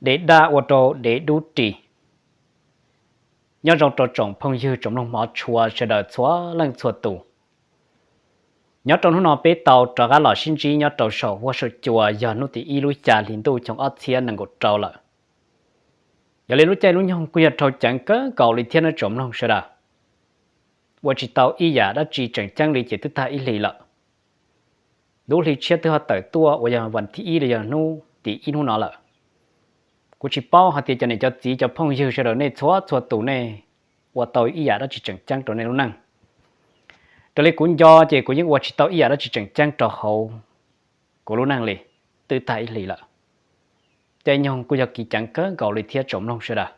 Dev daj ua rau dev dub ris. Nyob zoo rau tsoom phooj ywg tsoom mloog hmov tshua sawv daws txhua leej txhua tus. Nyob rau hnub no peb tau rov qab los sib ntsib nyob rau saum huab saum cua yog hnub tim ib lub xya hli ntuj xyoo ob txhiab nees nkaum rau lawm. Yog li lub caij lub nyoog kuj yog rhau ceev kawg nkaus li thiab nawb tsoom mloog sawv daws. Ua tsis tau ib yam dab tsi tseem ceeb li ces twb tag ib hlis lawm. Lub hli tshiab twb ho tawm tuaj uas yog vas thib ib los yog hnub tim ib hnub no lawm. Kuv tsis paub hais tias cov niam cov txiv cov phooj ywg sawv daws nej txhua txhua tus nej ua tau ib yam dab tsi tseem ceeb rau nej lub neej. Raws li kuv nco ces kuv yeej ua tsis tau ib yam dab tsi tseem ceeb rau hauv kuv lub neej li, twb tag ib hlis lawm. Caij nyoog kuj yog kiv ceev kawg nkaus li thiab tsoom mloog sawv daws.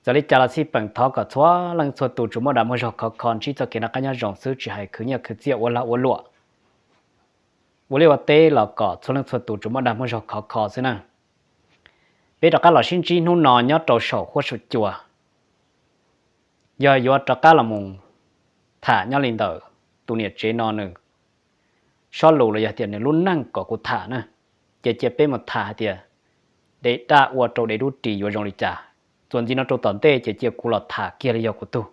Txawm li cas los xij peem thov kom txhua leej txhua tus tsuas muaj dag muaj zog khov kho ntsib txoj kev noj qab nyob zoo xwb tsis hais khwv nyiaj khwv txiaj ua lag ua luam, ua liaj ua teb los kom txhua leej txhua tus tsuas muaj dag muaj zog khov kho xwb na. Peb rov qab los sib ntsib hnub no nyob rau saum huab saum cua, yog yuav rov qab los mus tham nyob li ntawm tus niam tsev no nws sob lus los yog tias nws lub neej kom kuv tham na, ces cia peb mus tham hais tias dev daj ua rau dev dub ris yuav zoo li cas. Txuas ntxiv no rau tom ntej ces cia kuv los tham kiag li yog kuv tug,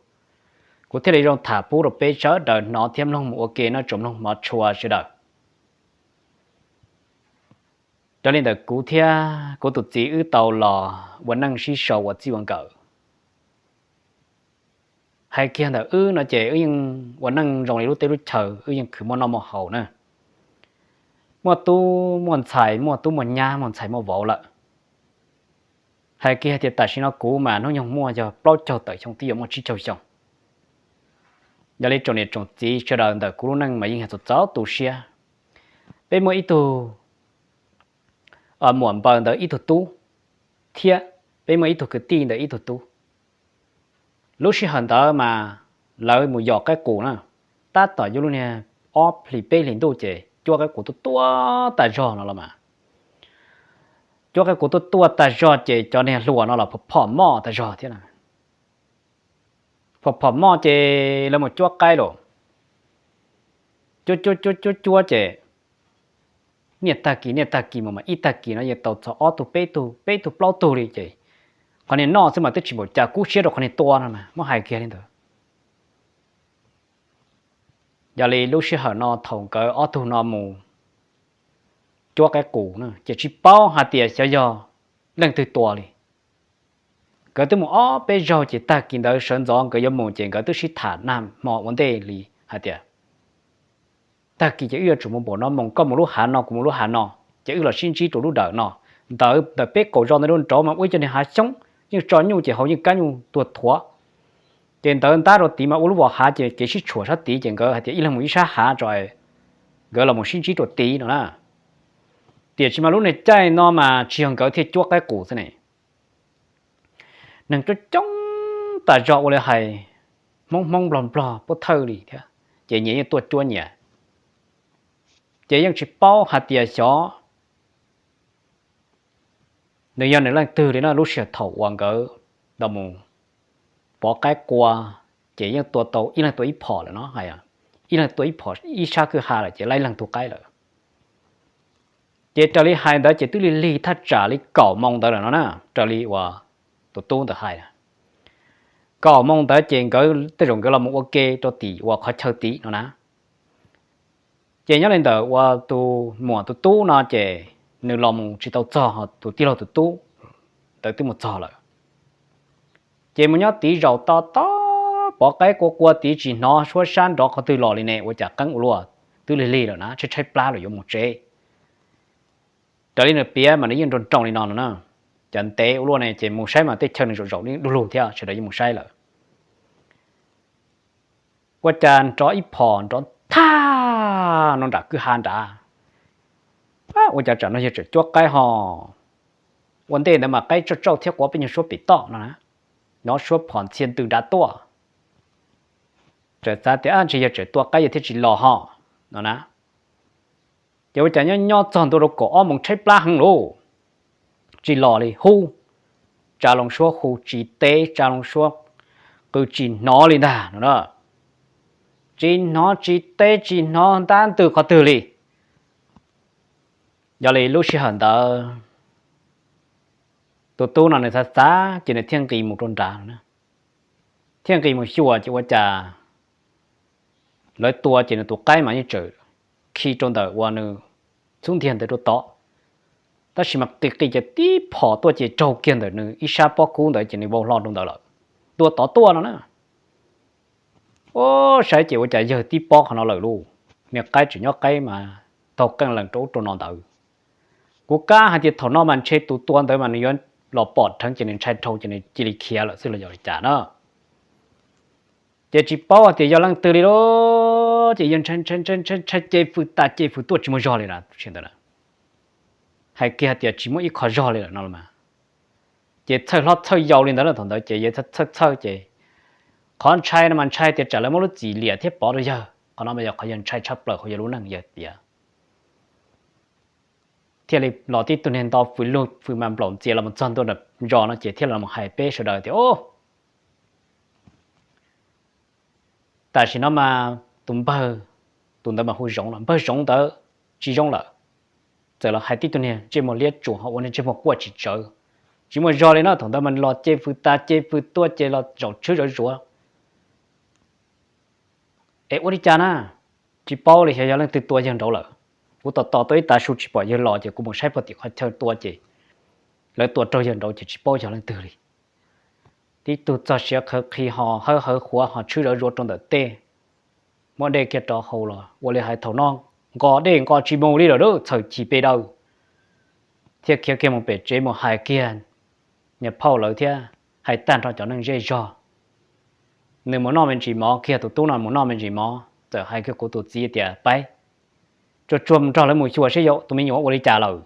kuv thiaj li zoo tham pub rau peb sawv daws hnov thiab mloog mus ua ke nawb tsoom mloog hmov tshua sawv daws. Raws li ntawm kuv thiab kuv tus txiv wb tau los ua neej sib sau ua txij ua nkawm. Hais kiag ntawm wb no ces wb yeej ua neej zoo li lub teb lub chaw, wb yeej khwv muaj noj muaj haus na. Muaj tub muaj ntxhais, muaj tub muaj nyab, muaj ntxhais muaj vauv lawm. Hais kiag tias tam sim no kuv mas hnub nyoog muaj yog plaub caug tawm xyoo twb yuav muaj tsib caug xyoo. Yog li tsoom niam tsoom txiv sawv daws ntawm kuv lub neej mas yeej yog txaus txaus tu siab. Peb muaj ib tug muam npaws ntawd ib tug tub, thiab peb muaj ib tug kwv tij ntawd ib tug tub. Lub sij hawm ntawd mas lawv mus yos qaib qus na, tab tom yuav lub niag ob hlis peb hlis ntuj ces cuab qaib qus tuaj tuaj tag zog no los mas. Cuab qaib qus tuaj tuaj tag zog ces cov niag hluas no los phom phom moj tag zog thiab na. Phom phom moj ces lawv mus cuab qaib los, cuab cuab cuab cuab cuab ces niaj tag kis niaj tag kis mus mas ib tag kis no yeej tau txog ob tug peb tug peb tug plaub tug li ces qhov niag noj xwb mas twb tsis npaum cas kub siab rau qhov niag tua no mas muab hais kiag li ntawd. Yog li lub sij hawm no thaum nkawd ob tug no mus cuab qaib qus ces tsis paub hais tias xyov yog leej twg tua li. Nkawd twb mus ob peb zaug ces tag kis ntawd sawv ntxov nkawd yuav mus ces nkawd twb sib tham nag hmo ua ntej li hais tias tag kis ces wb yuav tsum mus npaum no mus, koj mus lub hav no kuv mus lub hav no, ces wb los sib ntsib rau lub dawm no. Ntawd ntawm peb kaum zos ntawd rau nraud mas ua ib co niag hav xyoob, yeej tso nyuj ces haus yeej kab nyuj tuag thuav. Ces ntawd ntab rau tid mas ua lub vos hav ces kev sib tshuam sab tid ces nkawd hais tias ib leeg mus ib sab hav tso, nkawd los mus sib ntsib rau tid no na. Tiam sis mas lub niag caij no mas tsis yog nkawd thiaj cuab qaib qus xwb ne. Neeg coob coob tas zog ua li hais, Hmoob Hmoob Nplog Nplog Pub Thawj li thiab, ces nyias yeej tuaj cuab nyias. Ces yeej tsis paub hais tias xyov nws yog nws leej twg li no. Lub sij hawm thaum uas nkawd los mus pov qaib qua, ces yeej tua tau ib leeg tua ib phom lawm no hais, ib leeg tua ib phom ib sab kwj ha lawm ces laib leeg tug qaib lawm. Ces raws li hais ntawd ces twb lig lig thaj tsam li kaum moo ntawd lawm no na, raws li uas tus tub ntawd hais. Kaum moo ntawd ces nkawd tej zaum nkawd los mus ua ke rau tim uas qhov chaw tid no na. Ces nyob li ntawm uas tus muam tus tub no ces nws los mus tsis tau txog, tus tij laug tus tub ntawd twb mus txog lawm. Ces mus nyob tid zaum to to, pov qaib qua qua tid tsis hnov suab sab nrov qhov twg los li ne, ua cas qeeb ua luaj, twb lig lig lawm na, tshaib tshaib plab lawm yuav mus tsev. Raws li nws piav mas nws yeej nroo nroo li no no na, cas ntev ua luaj ne, ces mus saib mas tej chaw nws zaum zaum du lug thiab sawv daws yeej mus saib lawm. Ua cas nrov ib phom nrov thaj no nram kwj ha nrad. Ua cas tsam no yog tseem cuab qaib ho, ua ntej ntawd mas qaib tsauj tsauj thiab quav peb nyuag suab pem toj no na, hnov suab phom ntxhia ntws nrad tuaj. Txawm xav tias ntshe yog tseem tua qaib yog thiaj tsis los ho no na. Ces ua cas nyob nyob txog ntua rau kaum ob moos tshaib plab heev lauj, tsis los li, hu, tsa loo suab hu tsis teb, tsa loo suab qw tsis hnov li ntag no na. Tsis hnov tsis teb tsis hnov ntab ntws qhov twg li. Yog li lub sij hawm ntawd tus tub no nws xav xav ces nws thiaj nqis mus rau nrad no na. Thiaj nqis mus xyuas ces ua cas lawv tua ces nws tus qaib mas yeej tseem khi rau ntawm uas nws xub ntiag ntawd rau tod. Tab sis mas qis qis ces tib phom tuaj ces raug kiag ntawm nws ib sab pob kub ntawd ces nws vau hlo rau ntawd lawm. Tua tod tuaj no na. Ua saib ces ua cas yawg tib pob qhov no lawm lauj. Niag qaib tseem nyob qaib mas taug qeej lees rau ub rau no ntawd. Kuv kam hais tias thaum no mas ntshe tus tua ntawd mas nws yuav los pom dheev ces nws ntshai dhau ces nws cia li khiav lawm xwb los yog li cas na. Ces tsis paub hais tias yog leej twg li lauj, ces yawg ntshai ntshai ntshai ntshai ntshai ces fws tas ces fws tuaj tsis muaj zog li na, tus ntawd na. Hais kiag hais tias tsis muaj ib qho zog li lawm no los mas. Ces txhawj hlob txhawj yau li ntawd na, thaum ntawd ces yawg txhawj txhawj ces qhov ntshai no mas ntshai tias tsam lawv muab lub txim liam thiab pov rau yawg, qhov no mas yog qhov yawg ntshai tshaj plaws hauv yawg lub neej yawg tias thiaj li los tib tug niag nto fws lug fws mas nplaum ntxias los mus txog ntua nram zos no ces thiaj los hais peb sawv daws tias, o, tam sim no mas tus npawg, tus ntawd mas hu Zoov los, npawg Zoov ntawd tsis zoo lawm. Txawm los hais tib tug niag ntsej muag liab tsuas ho ua niag ntsej muag quaj tsis tsawv, tsis muaj zog li na. Thaum ntawd mas los ces fws tas ces fws tuaj ces los zaum tshwb zauv zuav. Es ua li cas na, tsis paub li, xyov yog leej twg tua yawg nraud lawm. Kuv tos tos tau ib tav su tsis pom yawg los ces kuv mus saib puag tim qhov chaw tua ces lawv tua raug yawg nraud ces tsis paub yog leej twg li. Tib tug txog siav qhawv qhi ho hawb hawv quav ho tshwb zauv zuav rau ntawm tej, muab dej kiag rov haus los ua li hais thaum no nqos dej nqos tsis mus li lawm, txhaws chim pe daws. Thiaj khiav kiag mus pem tsev mus hais kiag niag phauj lawv thiab hais tag nrho cov neeg zej zog. Nws mus noj me ntsis mov kiag, tus tub no mus noj me ntsis mov, txawm hais kiag kuv tus txiv tias, pab tsuag tsuag mus nrog lawv mus xyuas seb yog tus me nyuam ua li cas lawm.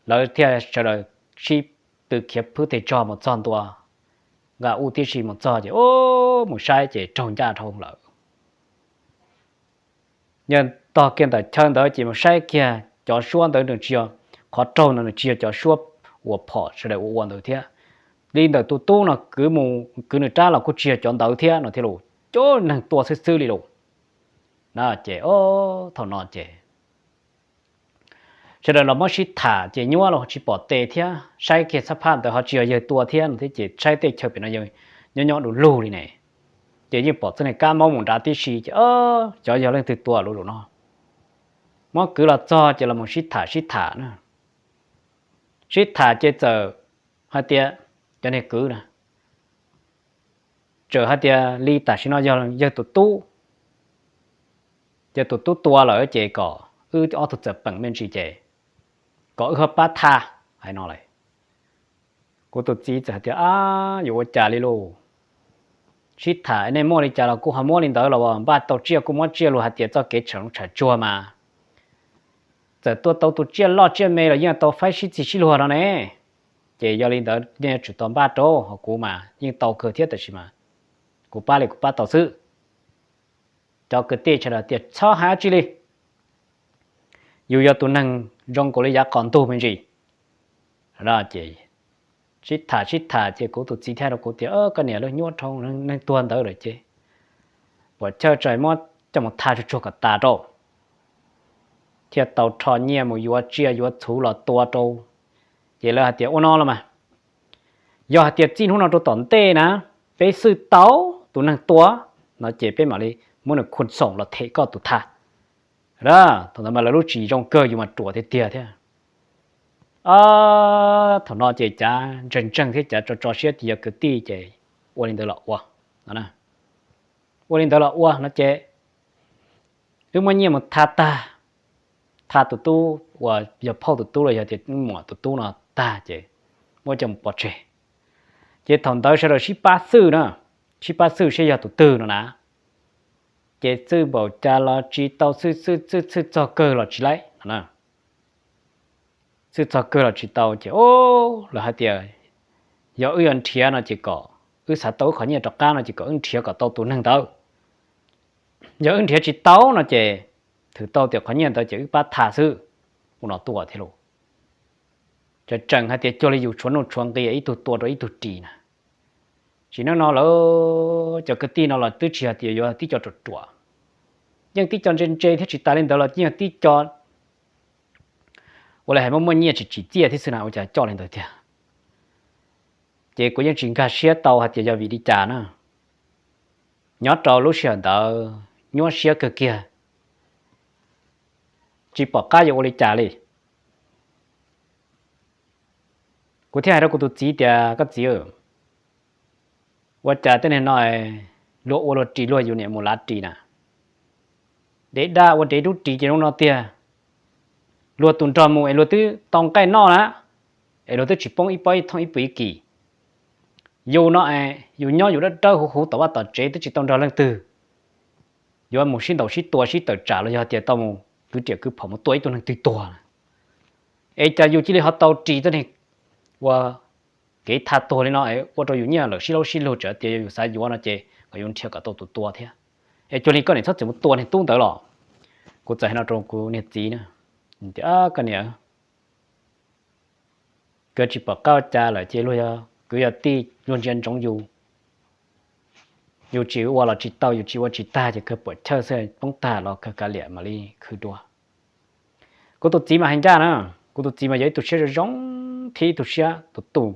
Lawv thiaj sawv daws sib tw khiav phwb teg tsog mus txog ntua nqa ub tib si mus txog ces mus saib ces raug ncaj dhau lawm. Yog tog kiag ntawm chaw ntawd ces mus saib kiag cov suab ntawd nws tsis yog, qhov raug ntawd nws tsis yog cov suab uas phom sawv daws ua ua ntawd thiab. Li ntawm tus tub no kwv mus kwv nws rab los kuj tsis yog cov ntawd thiab no thiab los, cov neeg tua xwb xwb li los. Ces thaum no ces sawv daws los muab sib tham ces nyuaj los tsis pom tes thiab, saib kiag xab phaj ntawd ho tsis yog yawg tua thiab no thiab ces saib tej chaw pem no yawg nyob nyob du lug li ne. Ces yeej pom txoj niag kab maub mus nrad tib si ces xyov yog leej twg tua lawm no. Muab kwv los txog ces los mus sib tham sib tham na. Sib tham ces txawm hais tias, cov niag kwv na, txawm hais tias li tam sim no yog yawg tus tub, yawg tus tub tua lawm ces kom wb ob tug txawm peem me ntsis ces kom wb ho pab tham hais no lawm. Kuv tus txiv txawm hais tias, ab, yuav ua cas li lauj? Sib tham nej muaj li cas los kuj ho muab li ntawd los npaj tau tsiaj kuj muab tsiaj lus hais tias txoj kev tsham tsham tsuag mas txawm tua tau tus tsiaj loj tsiaj me los yeej tau faib sib txig sib luag no ne. Ces yog li ntawd nej yuav tsum tau npaj rau, ho kuv mas yeej tau kawg thiab tab sis mas kuv pab li kuv pab tau xwb. Cov kwv tij sawv daws tias txhob hais dab tsi li, yus yog tus neeg zoo nkaus li yav qos ntug me ntsis. Ces sib tham sib tham ces kuv tus txiv thiaj rau kuv tias, koj niam, lawv nyuaj dhau, neeg tuag ntawd lawm ces puas chawj tso muab coj mus tha tsuag tsuag kom tas rau, thiaj tau rho nyiaj mus yuav tsiaj yuav txhuv los tua rau. Ces lawv hais tias ua no los mas, yog hais tias txij hnub no rau tom ntej na, peb xwj tau tus neeg tua no ces peb mam li muab nws khuam xoom los them koj tus tha. Thaum ntawd mas lawv lub tsis zoo kawg yus mas ruam tiag tiag thiab. Thaum no ces cav ntseeg ntseeg thiab cav tso tso siab ces yog kwv tij ces ua li ntawd los ua. Ua li ntawd los ua no ces wb muab nyiaj mus tha tag, tha tus tub uas yog phauj tus tub los yog tias muam tus tub no tag ces muab coj mus pov tseg. Ces thaum ntawd sawv daws sib pab xwj na, sib pab xwj saib yog tus twg no na. Ces xwj npaum cas los tsis tau, xwj xwj xwj xwj txog kawg los tsis laib no. Xwj txog kawg los tsis tau ces lawv hais tias yog wb yuav nrhiav no ces kom wb xav tau wb qhov nyiaj rov qab no ces kom wb nrhiav kom tau tus neeg ntawd. Yog wb nrhiav tsis tau no ces thwm tau tias qhov nyiaj ntawd ces wb pab tha xwb. Ua no tuaj thiab lauj. Ces tseem hais tias cuag li yus tshuav nuj tshuav nqi ib tug tua rau ib tug ris na. Tsis neej no lawv cov kwv tij no los twb tsis hais tias yuav tib co ruam ruam, yeej tib co ntse ntse thiab tsis tas li ntawd los yeej tib co ua li hais muaj muaj nyiaj tsis tsim txiaj thiab xwb na, ua cas coj li ntawd tiag. Ces kuv yeej tsis nkag siab tau hais tias yog vim li cas na. Nyob rau lub sij hawm ntawd nyuaj siab kawg kiag, tsis pom qab yuav ua li cas li. Kuv thiaj hais rau kuv tus txiv tias, koj txiv, ua cas tej neeg no luag ua luag ris luag, yus niam mus lav ris na, dev daj ua dev dub ris ces zoo no tiag. Luag tus nrog mus es luag twb tau nqaij noj na, es luag twb tsis poob ib pob ib thooj ib puas ib kis. Yus no es yus nyob yus dawb dawb huv huv tom vaj tom tsev twb tsis tau nrog leej twg yuav mus sib ntaus sib tua sib tawm tsam los yog tias tau mus kwv riam kwv phom mus tua ib tug neeg twg tuag. Es cas yus cia li ho tau ris txoj neeg ua kev thaj tuag li no es ua rau yus nyiaj lawm sib laub sib lug, txawm tias yog yus xav yuav no ces kom yus nrhiav kom tau tus tua thiab. Es cuag li koj niam txhob txwm mus tua niag tub ntawd los. Kuv txawm hais no rau kuv niag txiv na, tias, koj niam, koj tsis pom qab ua cas lawm ces luag yog kwv yog tij luag ntsia ntsoov yus. Yus tsis ua los tsis tau, yus tsis ua tsis tag ces kawg puam chawj xwb, poob tag los kawg kav liam mam li khwv dua. Kuv tus txiv mas hais ncaj na, kuv tus txiv mas yog ib tug siab zoo zoo thiab ib tug siab tus tus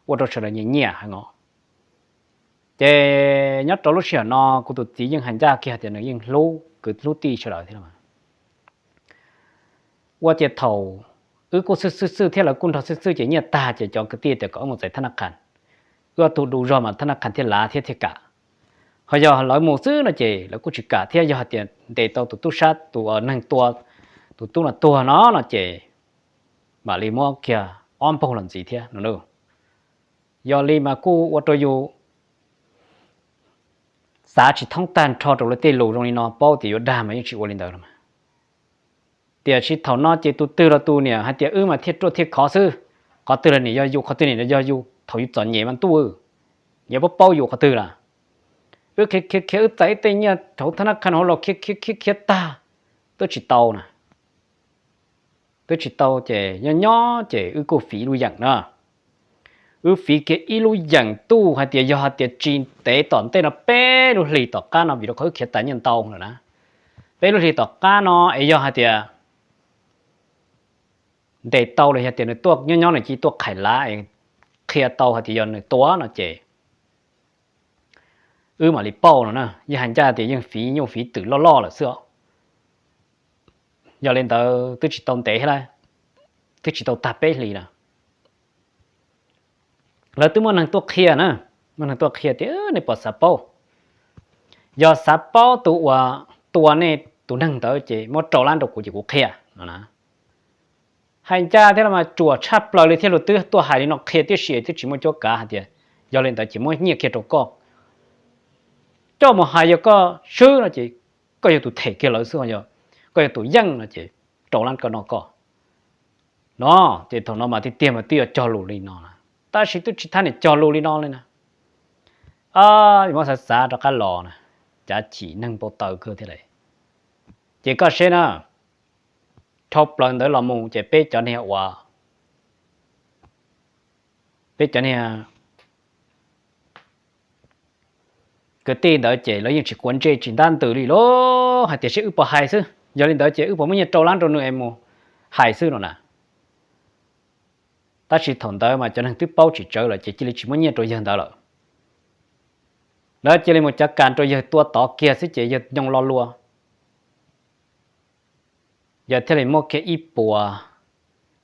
ua rau sawv daws nyiam nyiam heev os. Ces nyob rau lub sij hawm no kuv tus txiv yeej hais ncaj kiag tias nws yeej hlub kwv hlub tij sawv daws thiab. Ua ces thaum wb kuj xwj xwj xwj thiab lawv kuj nrog xwj xwj ces nyiaj tag ces cov kwv tij tias kom wb mus txais thab nab qhas, wb ob tug du zog mas thab nab qhas thiaj lav thiab thiaj kam. Ho yog lawv mus xwb no ces lawv kuj tsis kam thiab, yog hais tias ntes tau tus tub sab tus neeg tua tus tub no tuag no no ces mam li muab kiag ob npaug los ntxiv thiab no. Yog li mas kuj ua rau yus xav tsis thoob tag nrho rau lawv tej lus zoo li no, paub tias yuav dag mas yeej tsis ua li ntawd los mas. Tiam sis thaum no ces tus twg los tus niam hais tias wb mas thiaj ruaj thiaj khov xwb, qhov twg los niam yog yus, qhov twg niam yog yus, thaum yus txom nyem mas ntuj, niam paub paub yus qhov twg lawm. Wb khiav khiav khiav wb txais ib tej nyiaj hauv thab nab qhas hauv los khiav khiav khiav khiav tag, twb tsis tau na. Twb tsis tau ces nyob nyob ces wb kuj fiv lub yeem na. Wb fiv kiag ib lub yeem tuj hais tias yog hais tias tsis ntev tom ntej no peb lub hlis tom qab no, vim rau qhov wb khiav tas nyiaj ntau lawm na, peb lub hlis tom qab no es yog hais tias ntes tau los yog tias nws tuaj nyob nyob nws cia li tuaj qhais lav es qhia tau hais tias yog nws tua no ces wb mam li pauj no na. Yeej hais ncaj tias yeej fiv nyuj fiv twm loj loj lawm xwb os. Yog li ntawd twb tsis tau ntev thiab, twb tsis tau tag peb hlis na, lawv twb muaj neeg tuaj qhia na, muaj neeg tuaj qhia tias nej puas xav paub, yog xav paub tus uas tua nej tus neeg ntawd ces muab rau lab rau kuv ces kuv qhia no na. Hais ncaj thiab los mas ruam tshaj plaws li thiab, luag twb tuaj hais li no qhia tib si twb tsis muaj cuab kav hais tias yog li ntawd ces muab nyiaj kiag rau koj, coj mus hais yog koj swb no ces koj yog tus them kiag lawv xwb, yog koj yog tus yeej no ces rau lab koj noj koj no. Ces thaum no mas tiag tiag mas twb yuav cog lus li no na, tab sis twb tsis thab niam cog lus li no li na. Muab xav xav rov qab los na, cav chim neeg npau taws kawg thiab lawm. Ces koj seb na, dhau plaws ntawd los mus ces peb cov niag uas, peb cov niag kwv tij ntawd ces lawv yeej tsis quav ntsej tsis ntab ntws li lauj, hais tias seb wb puas hais xwb. Yog li ntawd ces wb puas muab nyiaj rau lab rau nws es mus hais xwb no na. Tab sis thaum ntawd mas cov neeg twb paub tsis tsawv lawm ces cia li tsis muab nyiaj rau yawg ntawd lawm. Lawv cia li mus cav kas rau yawg tua tod kiag xwb ces yawg nyoo lo lua, yawg thiaj li muab kiag ib puas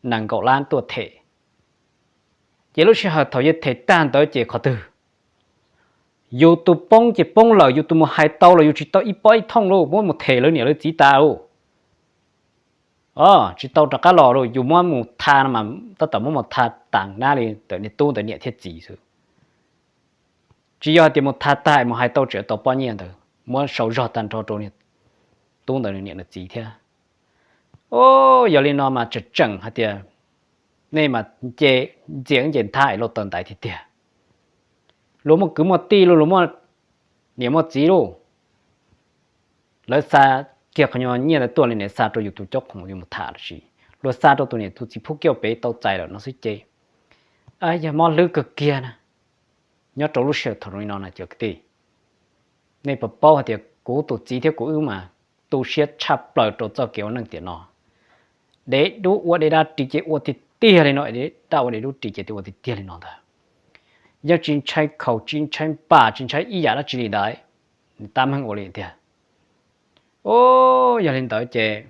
nees nkaum lab tuaj them. Ces lub sij hawm thaum yawg them tag ntawd ces qhov twg, yus tus poob ces poob lawm, yus tus mus hais tau los yus tsis tau ib pob ib thooj lauj, muab mus them lawv niam lawv txiv tas lauj. Tsis tau rov qab los lauj, yus muab mus tha no mas tab tom muab mus tha tas nab li ntawm niag tub ntawd niam thiab txiv xwb. Tsis yog hais tias mus tha tag es mus hais tau tseem tau pob nyiaj ntawd, muab sau zog tag nrho rau niag tub ntawd niam nws txiv thiab. Yog li no mas tseem tseem hais tias nej mas nce, ntxias nce nthab es lauj taw ntaiv tiag tiag. Luag muaj kwv muaj tij lauj, luag muaj niam muaj txiv lauj. Lawv xa kiag qhov nyuag nyiaj ntawd tuaj li ne xa rau yus tus cob khoom yus mus tham los sis luag xa rau tus niam tus txiv phub kiauj pem tau txais lawm no xwb ces yog mob hlwb kawg kiag na. Nyob rau lub sij hawm thaum zoo li no na cov kwv tij, nej puas paub hais tias kuv tus txiv thiab kuv wb mas tu siab tshaj plaws rau txoj kev ua neej tiam no. Dev dub ua dev dab ris ces ua tiag tiag li no, dev dab ua dev dub ris ces ua tiag tiag li no ntag. yeej tsis ntshai khaus, tsis ntshai npam, tsis ntshai ib yam dab tsi li ntawd. Nws tab meeg ua li tiag. O, yog li ntawd ces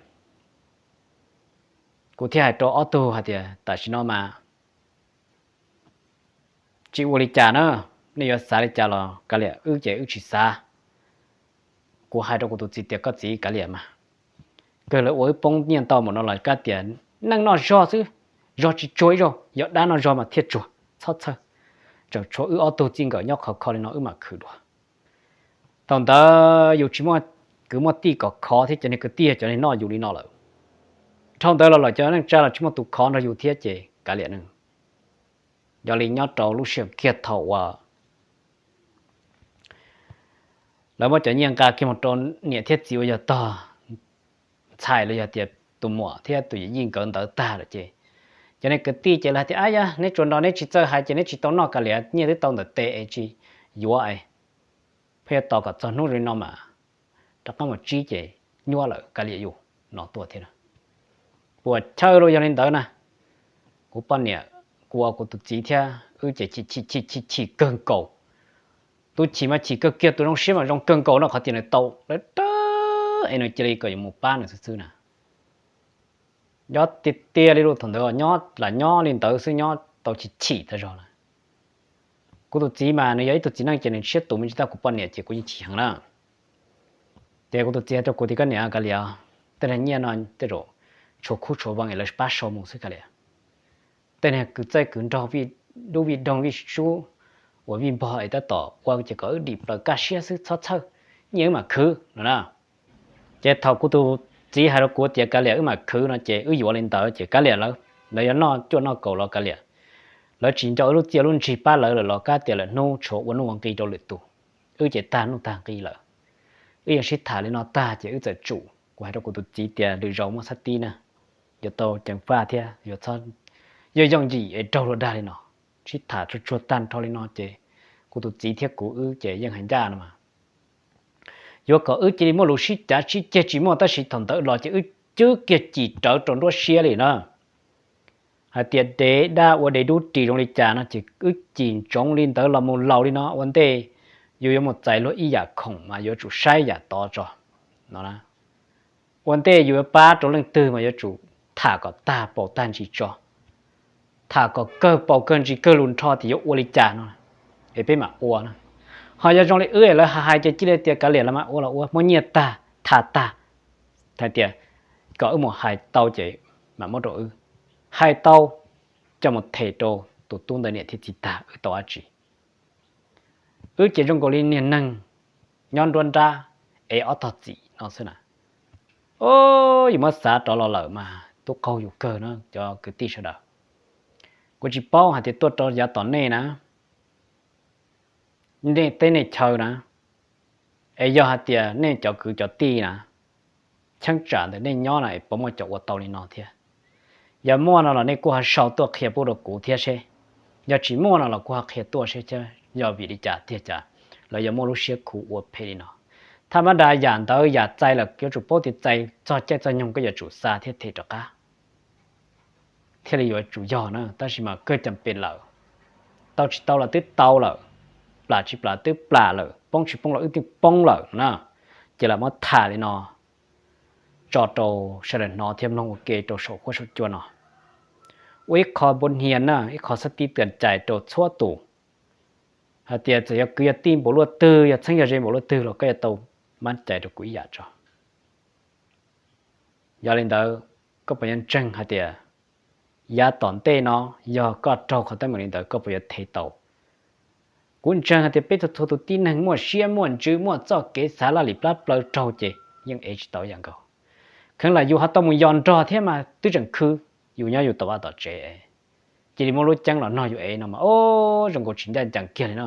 kuv thiaj hais rau ob tug hais tias tam sim no mas tsis ua li cas na, nej yuav xav li cas los kav liam, wb ces wb tsis xav. Kuv hais rau kuv tus txiv tias koj txiv, kav liam mas, kawg lawv ua wb poob nyiaj ntau npaum no los kav tias neej noj zog xwb, zog tsis tsuag ib zaug, yog dab noj zog mas thiaj tsuag, txhob txhawj. Tseem tshuav wb ob tug txij nkawm nyob khov kho li no wb mam khwv dua. Thaum ntawd yus tsis muaj kwv muaj tij kom khov thiab cov niag kwv tij cov niag noj yus li no lawm. Dhau ntawd los lawm cov neej tsa los tsis muaj tus khov nrog yus thiab ces kav liam ne. Yog li nyob rau lub sij hawm kiag thaum uas lawv muab cov nyiaj nqa kiag mus rau niam thiab txiv uas yog tog ntxhais los yog tias tus muam thiab tus yawm yij nkawd ntawd tag lawm ces cov niag kwv tij ces lawv hais tias, ab yog neb tsuas nrog neb tsis txawj hais ces neb tsis tau noj, kav liam, nyiaj twb tau ntawm tes es tsis yuav es pheej yuav tos kom txog hnub zoo li no mas rov qab mus tsib ces nyuaj lawm, kav liam yus no tuaj thiab. Puas chawj los yog li ntawd na, kuv poj niam, kuv ua kuv tus txiv thiab wb ces chim chim chim chim chim kawg nkaus. Tus chim mas chim kawg kiag, tus zoo siab mas zoo kawg nkaus no, qhov tias nws tau lawv dab es nws cia li kom yuav mus pab nws xwb xwb na. Nyob tiag tiag li lus thaum ntawd nyob lam nyob li ntawd xwb, nyob tau chim chim tag zog na. Kuv tus txiv mas nws yog ib tug txiv neej ces nws siab tus me ntsis, tab kuv poj niam ces kuv yeej chim heev na. Ces kuv tus txiv hais rau kuv tias, koj niam, kav liam, tej niag nyiaj no tej zaum tshuav khub tshuav vee es lawv pab sau mus xwb, kav liam. Tej niag kwv txawj kwv nraug, dub vij doog vij sub uas vij npog es tab tom ua ces kom wb dim plaws kaj siab xwb, txhob txhawj, nyiaj wb mam khwv no na. Ces thaum kuv tus txiv hais rau kuv tias kav liam wb mam khwv no ces wb yuav li ntawd ces kav liam, lawv, lawv yuav noj cuaj noj kaum los kav liam, lawv tsis nco wb lub txiaj lub ntsig pab lawv lawm los kav tias lawm hnub tshuav ua nuj ua nqi rau lwm tus, wb ces tag nuj tag nqi lawm. Wb yeej sib tham li no tag ces wb txawm tsum, kuv hais rau kuv tus txiv tias lwm zaus muaj xab tib na, yuav tau ceev faj thiab yuav txhob yooj yooj yim es raug luag dag li no. Sib tham tsuag tsuag tag nrho li no ces kuv tus txiv thiab kuv wb ces yeej hais ncaj no mas, yuav kom wb cia li muaj lus sib cav sib ceg tsis muaj, tab sis thaum ntawd los ces wb cwb kiag cim rawv rau nruab siab li na. Hais tias dev dab ua dev dub ris zoo li cas no ces wb cim ntsoov li ntawd los mus laus li no, ua ntej yus yuav mus txais luag ib yam khoom mas yuav tsum saib yam tod tso no. Ua ntej yus yuav pab rau leej twg mas yuav tsum tham kom tag paus tag ntsis tso, tham kom kawg paus kawg ntsis kawg lus nrho tias yuav ua li cas no es peb mam ua na. Ho yog zoo li wb es lawv hais hais ces cia li tias kav liam, lawv mam ua los ua, muab nyiaj tag, tham tag, hais tias kom wb mus hais tau ces mam muab rau wb, hais tau coj mus them rau tus tub ntawd niam thiab txiv tag wb tau dab tsi. Wb ces zoo nkaus li niag neeg nyob nruab nrab ev ob tog txim no xwb na. O, yus muab xav rov los lawm mas tub qaug yus kawg na cov kwv tij sawv daws. Kuv tsis paub hais tias tuaj rau yav tom nej na, nej teb nej chaw na, es yog hais tias nej cov kwv cov tij na, cheeb tsam ntawm nej nyob na es puas muaj cov ua tau li no thiab? Yog muaj no los nej kuj ho sau tuaj qhia pub rau kuv thiab seb, yog tsis muaj no los kuj ho qhia tuaj seb yog vim li cas tiag cas lawv yuav muaj lub siab khuv ua phem li no. Thaj mab das yam ntawd yam txais lawm yuav tsum paub tias txais txog caij txog nyoog koj yuav tsum xa thiab them rov qab thiaj li yuav tsum yog na, tab sis mas kawg cam pem lawm, tau tsis tau los twb tau lawm, plam tsis plam twb plam lawm, poob tsis poob los wb twb poob lawm na, ces lam muab tham li no tso rau sawv daws hnov thiab mloog ua ke rau saum huab saum cua no. Ua ib qho npau hnia na, ib qho xab tib twm cais rau txhua tus hais tias txawm yog kwv yog tij npaum luaj twg, yog txheeb yog ze npaum luaj twg los koj yuav tau mab cais rau kuv ib yam tso. Yog li ntawd, koj puas yuav ntseeg hais tias yav tom ntej no yog koj raug qhov teeb meem li ntawd koj puas yuav them tau? Kuv ntseeg hais tias peb txhua txhua tus tib neeg muaj siab muaj ntsws muaj txoj kev xav laj lim plab plaws raug ces yeej ev tsis tau ib yam nkaus. Kheev lam yus ho tau mus yos nrog thiab mas twb tseem khwv, yus nyob yus tom vaj tom tsev, cia li muaj lub ceeb los nog yus ev no mas o, zoo nkaus tsis ncaj ncees kiag li no.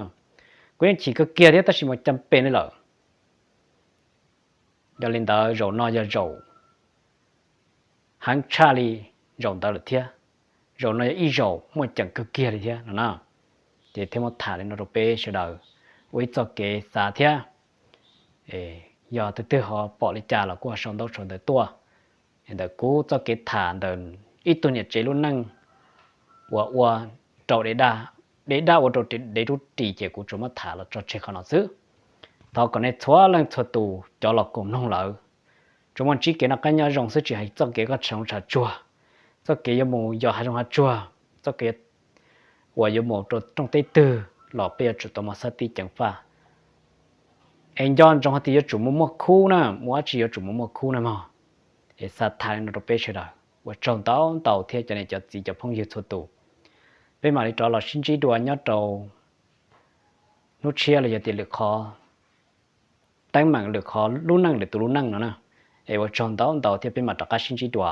Kuv yeej chim kawg kiag thiab tab sis mas cam pem li lawm. Yog li ntawd zaum no yog zaum heev tshaj li zaum ntawd lawm thiab. Zaum no yog ib zaum muaj ceem kawg kiag li thiab no na. Ces thiaj muab tham li no rau peb sawv daws ua ib txoj kev xav thiab. Yog tus twg ho pom li cas los kuj ho sau ntaub sau ntawv tuaj. Ntawm kuv txoj kev tham ntawm ib tug niam tsev lub neej uas ua rau dev daj dev dab ua rau dev rub ris ces kuv tsuas muab tham los tso tseg qhov no xwb. Thov kom nej txhua leej txhua tus cov los koom mloog lawm, tsuas muaj ntsib kev noj qab nyob zoo xwb, tsis hais txoj kev koj tshee tshav tsuag, txoj kev yuav mus yos hav zoov hav tsuag, txoj kev uas yuav mus rau rooj teb twg los peb yuav tsum tau muaj xab tib ceev faj. Es nco ntsoov hais tias yuav tsum mus muaj khub na, mus dab tsi yuav tsum mus muaj khub na mog. Es xa thaj no rau peb sawv daws, ua tsaug ntau ntau thiab cov niam cov txiv cov phooj ywg txhua tus. Peb mam li rov los sib ntsib dua nyob rau hnub tshiab los yog tias lwm qhov teeb meem, lwm qhov lub neej, lwm tus lub neej no na. Es ua tsaug ntau ntau thiab peb mam rov qab sib ntsib dua.